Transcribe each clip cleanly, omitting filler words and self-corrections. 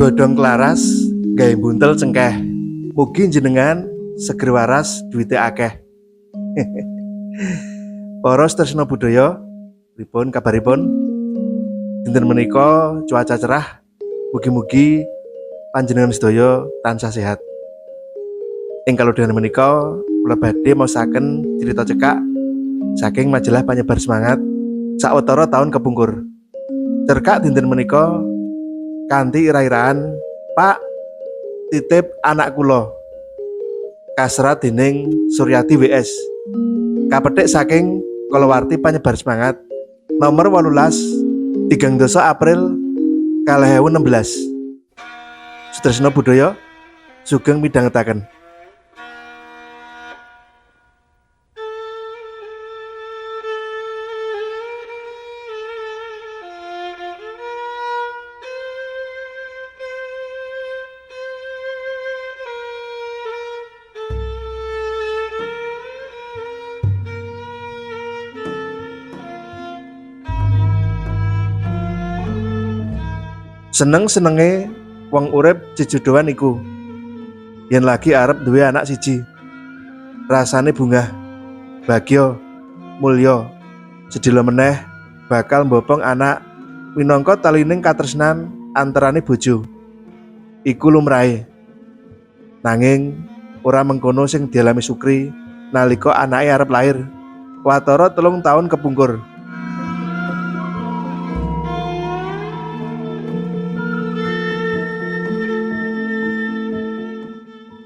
Godhong klaras gawe buntel cengkeh. Mugi jenengan seger waras duwite akeh. Para tresna budaya, pripun kabaripun? Dinten menika cuaca cerah. Mugi-mugi panjenengan sedaya tansah sehat. Ing kalodhangan menika kula badhe maosaken crita cekak saking majalah Panyebar Semangat sawetara taun kepungkur. Cerkak dinten menika kanthi ira-iraan Pak titip anak kula. Kasrat dening Suryati WS. Kapethik saking kalawarti Panyebar Semangat nomor 18 3 April 2016. Sutresna Budaya sugeng midhangetaken. Seneng-senenge wong urip jejodohan iku. Yen lagi arep duwe anak siji. Rasane bungah, bagya, mulya, sedhela meneh bakal mbopong anak minangka talining katresnan antarane bojo. Iku lumrahe. Nanging ora mengkono sing dialami Sukri nalika anake arep lair. Watara 3 taun kepungkur.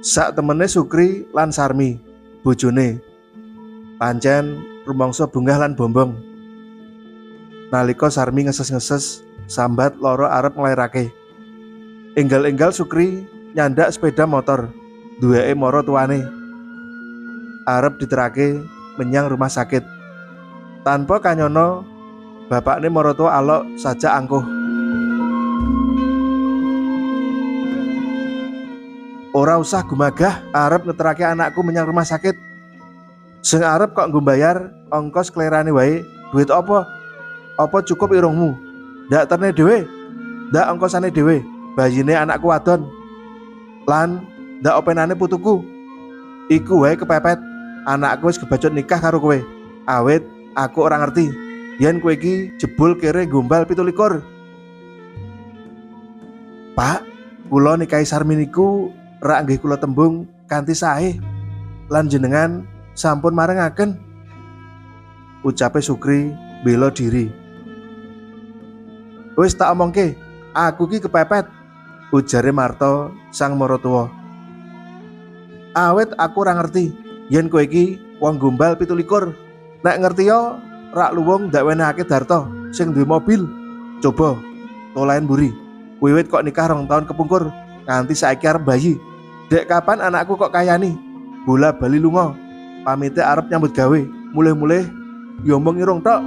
Sak temene Sukri lan Sarmi, bojone, pancen rumangsa bungah lan bombong. Nalika Sarmi ngeses-ngeses sambat lara arep nglairake. Enggal-enggal Sukri nyandak sepeda motor duweke mara tuane. Arep diterake menyang rumah sakit. Tanpa kanyana, bapakne maratuwa alok sajak angkuh. Ora usah gumagah arep ngeterake anakku menyang rumah sakit. Sing arep kok nggo bayar ongkos klerane wae, duit apa? Apa cukup irungmu? Ndak terne dhewe, ndak ongkosane dhewe, bayine anakku wadon. Lan ndak openane putuku. Iku wae kepepet, anakku wis kebacut nikah karo kowe. Awit aku ora ngerti yen kowe iki jebul kere gombal 27. Pak, kula nikahi Sarmi niku rak nggih kula tembung kanthi sae lan jenengan sampun marengaken, ucape Sukri bela diri. Wis tak omongke, aku ki kepepet, ujare Marto sang maratuwa. Awit aku ora ngerti yen kowe iki wong gombal 27. Nek ngerti yo rak luwung ndak wenehake Darto sing duwe mobil. Coba tolaen mburi. Wiwit kok nikah 2 tahun kepungkur nganti saiki arep bayi. Dek kapan anakku kok kayani? Bola bali lunga. Pamite arep nyambut gawe, mulih-mulih ya mung irung tok.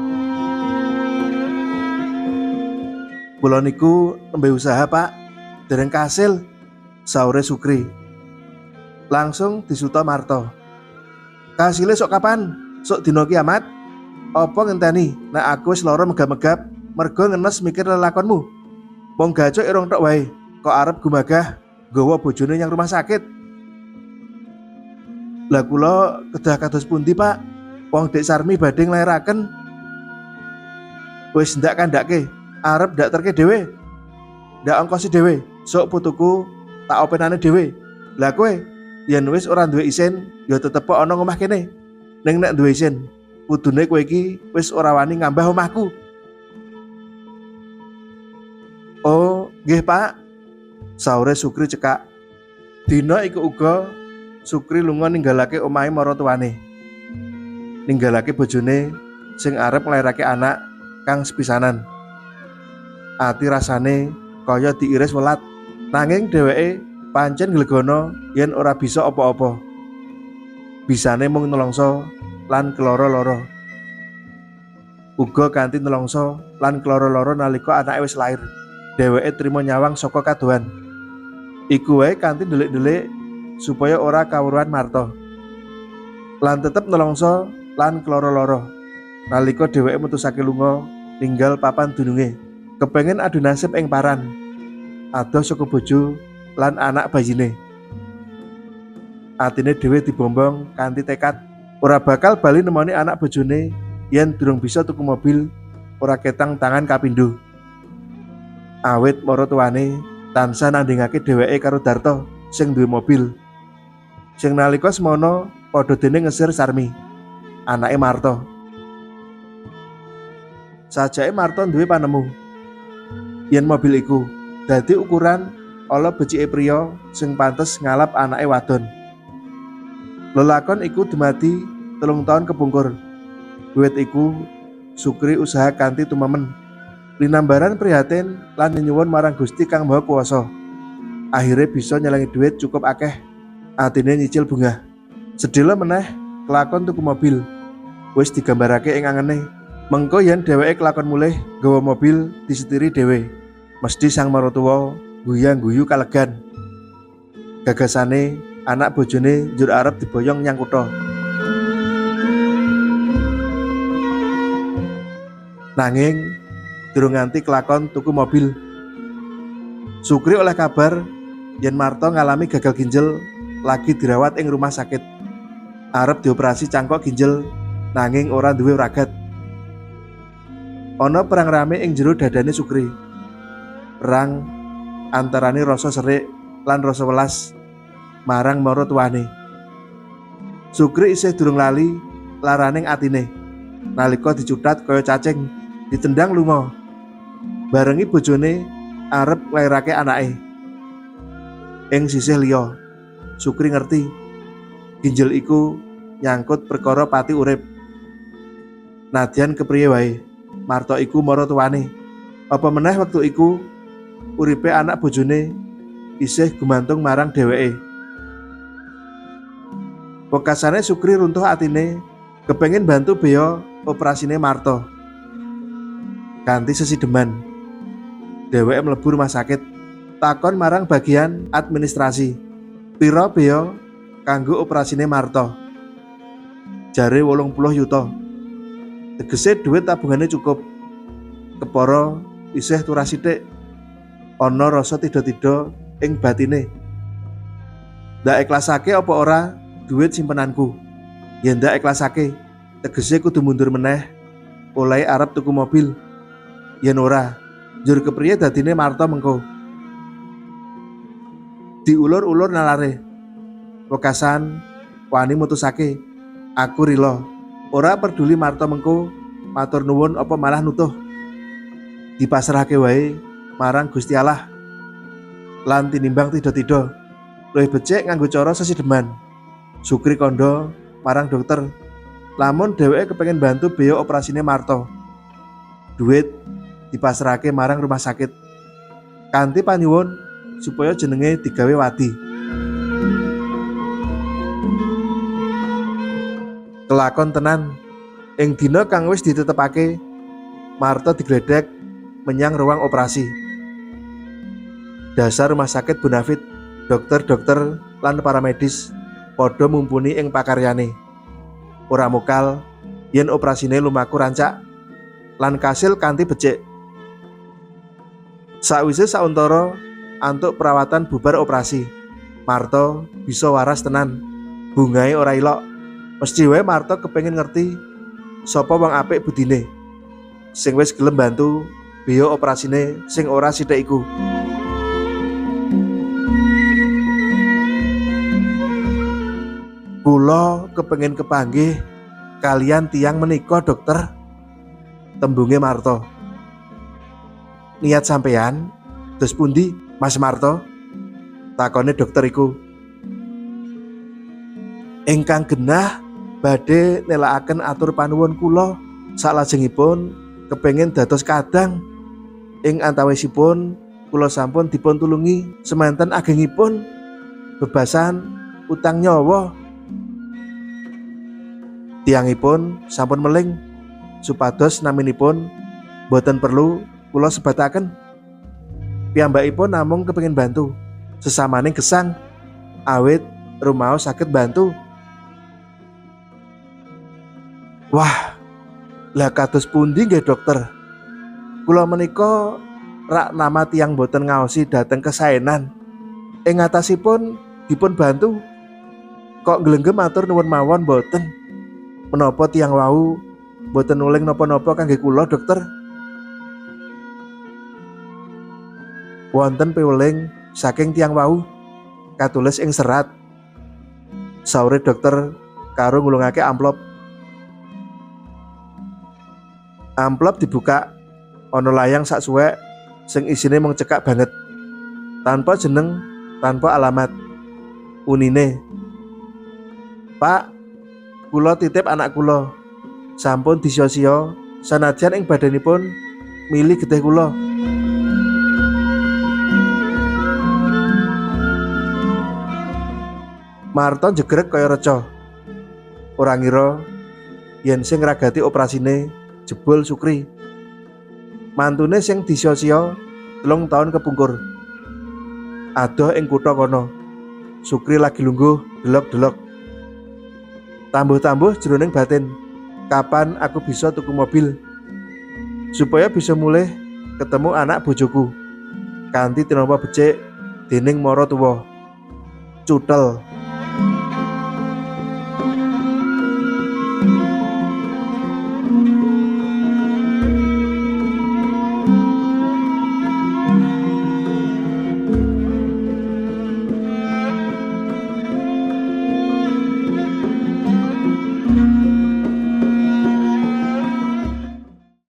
Kula niku nembe usaha, Pak. Dereng kasil, saure Sukri. Langsung disuta Marto. Kasile sok kapan? Sok dina kiamat? Apa ngenteni nek aku wis lara megap-megap mergo ngenes mikir lelakonmu? Wong gacok irung tok wae, kok arep gumagah nggawa bojone nyang rumah sakit. Lah kula kedah kados pundi, Pak? Wong Dek Sarmi badhe nglairaken. Wis ndak kandhake, arep ndak terke dhewe. Ndak ongkosi dhewe, sok putuku tak openane dhewe. Lah kowe yen wis ora duwe isin, ya tetep ana ngomah kene. Ning nek duwe isin, kudune kowe iki wis ora wani ngambah omahku. Oh, nggih, Pak. Saure Sukri cekak. Dina iku uga Sukri lunga ninggalake omahe maratuwane. Ninggalake bojone sing arep nglairake anak kang sepisanan. Ati rasane kaya diiris welat. Nanging dheweke pancen glegana yen ora bisa apa-apa. Bisane mung nelongso lan keloro-loro. Uga kanthi nelongso lan keloro-loro nalika anake wis lair. Dheweke trima nyawang saka kadohan. Iku wae kanthi ndelik-ndelik supaya ora kawruhan Marto. Lan tetep nelongso lan keloro-loro nalika dheweke mutusake lunga ninggal papan dununge. Kepengen adu nasib ing paran. adoh saka bojo lan anak bayine. Atine dhewe dibombong kanthi tekad ora bakal bali nemoni anak bojone yen durung bisa tuku mobil ora ketang tangan kapindho. Awit maratuwane tansah nandhingake dheweke karo Darto sing duwe mobil. Sing nalika semono padha dene ngesir Sarmi, anake Marto. Sajake Marto duwe panemu yen mobil iku dadi ukuran ala becike priya sing pantes ngalap anake wadon. Lelakon iku dumadi 3 taun kepungkur. Wiwit iku Sukri usaha kanthi tumemen, linambaran prihatin lan nyenyuwun marang Gusti Kang Maha Kuwasa. Akhire bisa nyelengi duit cukup akeh. Atine nyicil bungah. Sedhela meneh kelakon tuku mobil. Wis digambarake ing angene. Mengko yen dheweke kelakon mulih nggawa mobil disetiri dhewe. Mesti sang maratuwa guya-guyu kalegan. Gagasane anak bojone njur arep diboyong nyang kutha. Nanging durung nganti kelakon tuku mobil. Sukri oleh kabar yen Marto ngalami gagal ginjal lagi dirawat ing rumah sakit. Arep dioperasi cangkok ginjal nanging ora duwe ragat. Ana perang rame ing jero dadane Sukri. Perang antarane rasa serik lan rasa welas marang maratuwane. Sukri isih durung lali laraning atine nalika dicutat kaya cacing, ditendang lunga. Barengi bojone arep nglairake anake. Ing sisih liya, Sukri ngerti ginjel iku nyangkut perkara pati urip. Nadyan kepriye wae, Marto iku maratuwane. Apa meneh wektu iku uripe anak bojone isih gumantung marang dheweke. Wekasane Sukri runtuh atine kepengin bantu beya operasine Marto. Kanthi sesideman, dheweke mlebu rumah sakit, takon marang bagian administrasi, pira beya kanggo operasine Marto? Jare 80 yuta. Tegese duit tabungane cukup. Kepara isih turah sithik. Ana rasa tida-tida ing batine. Ndak ikhlasake apa ora duit simpenanku? Yen ndak ikhlasake, tegese kudu mundur meneh oleh arep tuku mobil. Yen ora, njur kepriye dadine Marto mengko? Diulur-ulur nalare. Wekasan wani mutusake, aku rila. Ora peduli Marto mengko matur nuwun apa malah nutuh. Dipasrahake wae marang Gusti Allah. Lan tinimbang tida-tida, luwih becik nganggo cara sesideman. Sukri kandha marang dokter, lamun dheweke kepengin bantu beya operasine Marto. Duit dipasrahake marang rumah sakit kanthi panyuwun supaya jenenge digawe wadi. Kelakon tenan ing dina kang wis ditetepake, Marto digledhek menyang ruang operasi. Dasar rumah sakit Bonafit, dokter-dokter lan paramedis padha mumpuni ing pakaryane. Ora mokal yen operasine lumaku rancak lan kasil kanthi becik. Sakwise sauntara antuk perawatan bubar operasi, Marto bisa waras tenan. Bungahe ora ilok. Mesti wae Marto kepengin ngerti sapa wong apik budine sing wis gelem bantu biaya operasine sing ora sithik iku. Kula kepengin kepanggih kalian tiyang menika, dokter, tembunge Marto. Niat sampean dos pundi, Mas Marto? Takone dokter iku. Ingkang genah badhe nelakaken atur panuwun kula salajengipun kepengin dados kadang ing antawisipun kula sampun dipun tulungi semanten agengipun bebasan utang nyawa. Tiyangipun sampun meling supados naminipun boten perlu kula sebataken. Piyambakipun namung kepengin bantu sesamaning gesang awit rumaos saged bantu. Wah, lah kados pundi nggih dokter? Kula menika Rak nama tiyang boten ngaosi dhateng kesaenan. Ing ngatasipun dipun bantu. Kok nglenggem matur nuwun mawon boten. Menapa tiyang wau boten nuling napa-napa kangge kula, dokter? Wonten piweling saking tiyang wau katulis ing serat. Saure dokter karo ngulungake amplop. Amplop dibuka, ana layang sak suwek sing isine mung cekak banget. Tanpa jeneng, tanpa alamat. Unine, Pak, kula titip anak kula. Sampun disio-sio sanadyan ing badanipun mili getih kula. Marto jegrek kaya reca. Ora ngira yen sing ngragati operasine jebul Sukri. Mantune sing disio-sio 3 taun kepungkur. Adoh ing kutha kono. Sukri lagi lungguh delok-delok. Tambuh-tambuh jroning batin, kapan aku bisa tuku mobil supaya bisa mulih ketemu anak bojoku kanthi tinampa becik dening mara tuwa. Cutel.